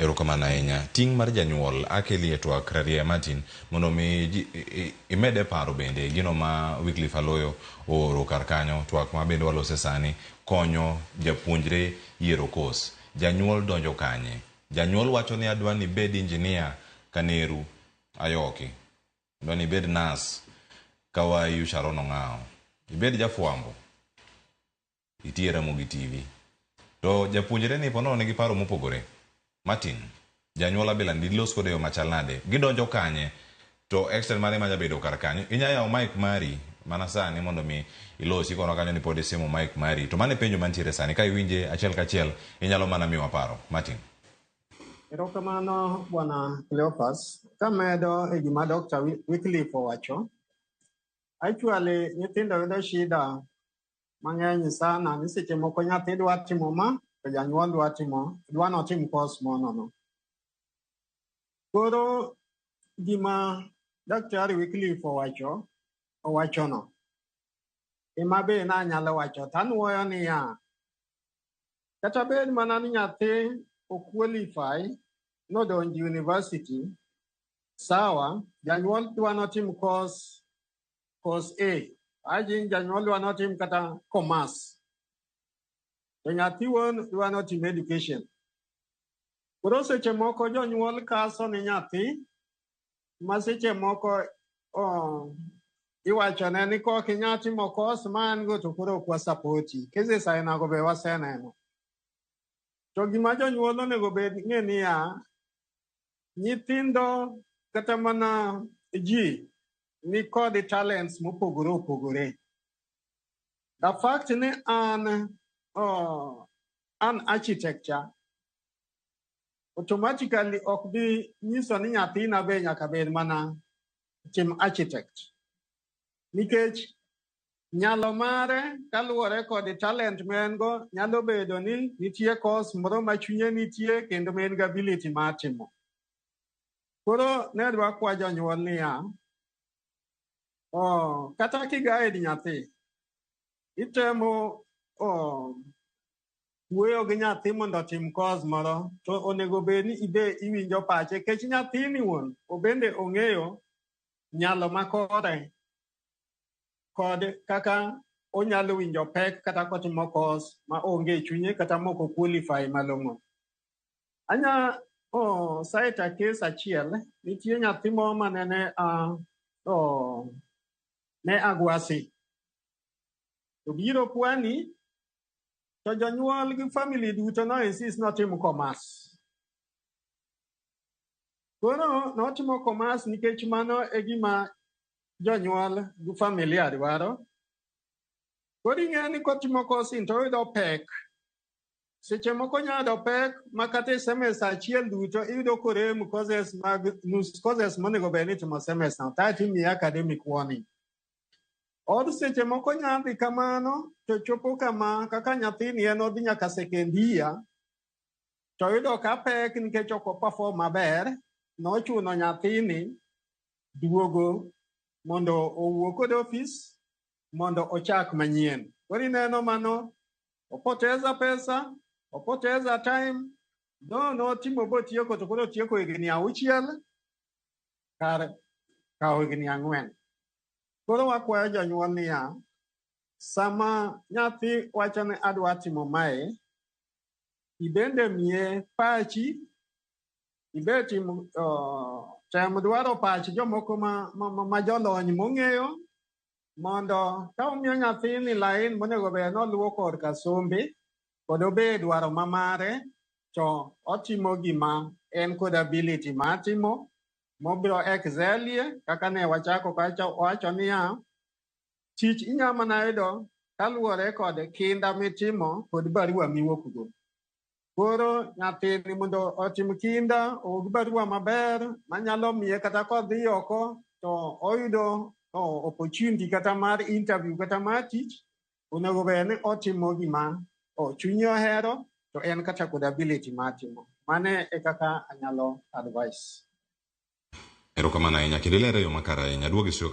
Erokamano ahinya. Ting' mar janyuol akeli e twak Rarieya Martin mondo mi imede paro bende gino ma Wycliffe Aloyo ooro kar kanyo twak ma bende walose sani konyo japuonjre yiero course. Janyuol donjo kanye? Janyuol wacho ni adwa ni ibed engineer kaneru Ayoki. Adwa ni ibed nurse Kawayu Sharon Ong'awo. Ibed jafwambo. Itie Ramogi TV. To japuonjre ni ponono nigi paro mopogore. Martin, janyuol Abila ni dilos kode yo machal nade? Gidonjo kanye? To extent mane manya bedo kar kanyo? Inya yawo mic mari mana sani mondo mi ilosi kono kanyo ni pod isimo mic mari. To mano e penjo mantiere sani. Ka iwinje achiel kachiel, inyalo mana miwa paro. Martin. Erokamano Bwana Cleophas. Kamedo e gima Dr. Wycliffe owacho, actually nyithindo yudo shida mang'eny sana ni seche moko nyathi dwa timo ma to janyuol dwa timo dwa notim course monono. Koro gima Daktari Wycliffe owacho owachono ema be nanyalo wacho to anuoyo niya kata bed mana ni nyathi o qualify nodonjo university sawa janyuol dwa notim course A ajin janyuol dwa notim kata commerce to nyathi wuon dwa notim education. Koro seche moko jonyuol kaso ni nyathi ma seche moko oh, iwachone ni kok inya timo course ma an go to koro ok wasapoti. Cases ainago be waseneno. To gima jonyuol onego bed ng'e niya, nyithindo kata mana ji ni kod talents mopogore opogore. The fact ni an oh, an architecture automatically ok bi nyiso ni nyathina be nyaka bed mana tim architect. Nikech nyalo mare kaluwore kod talent ma en go nyalo bedo ni nitie course moro ma chunye nitie kendo ma en gi ability mar timo. Koro ne adwa kwa jonyuol niya, oh, kata kiguide nyathi, itemo oh, wuoyo gi nyathi mondo otim course moro, to onego bed ni ibe iwinjo pache, nikech nyathini wuon obende ong'eyo nyalo ma kore kod kaka onyalo winjo pek kata kotimo course ma onge e chunye kata mok o qualify malong'o. Anya oh, cite a case achiel, nitie nyathi moro manene oh, ne Agwasi. To biro Pwani, to jonyuol gi family duto no insist notim commerce. Koro notimo commerce nikech mano e gima jonyuol gi familia dwaro. Koro ing'eyo ni kotimo course ni to oyudo pek. Seche moko onyalo yudo pek ma kata e semester achiel duto iyudo korem courses mag nus courses monego bed ni itimo semester no kaeto imiye academic warning. Or seche moko nya dhi kamano to chopo kama kaka nyathini en odhi nyaka second year to oyudo ka pek nikech ok o perform maber nochuno nyathini duogo mondo owuo kod ofis mondo ochak manyien. Koro ineno mano opoteza pesa, opoteza time, no notimo botieko to koro otieko higni auchiel kar kawo higni ang'wen. Koro wakwayo jonyuol niya, sama nyathi wacho ni adwa timo mae, ibende miye pachi, ibe tim tem dwaro pach jomoko ma jolony mong'eyo mondo ka umiyo nyathini line monego bed noluwo korka sombe kod obe dwaro ma mare to otimo gima en kod ability mar timo mobiro excelie kaka ne wachako kacha wacho niya tich inya mana yudo kaluwore kod kinda mitimo kod barua miwuok go. Koro nyathini mondo otim kinda owuog barua maber manyalo miye kata kodhi oko to oyudo opportunity kata mar interview kata mar tich onego bed ni otimo gima chunye ohero to en kata kod ability mar timo. Mane e kaka anyalo advice. Erokamano ahinya kendo ilere e yo makare ahinya. Aduogo e studio.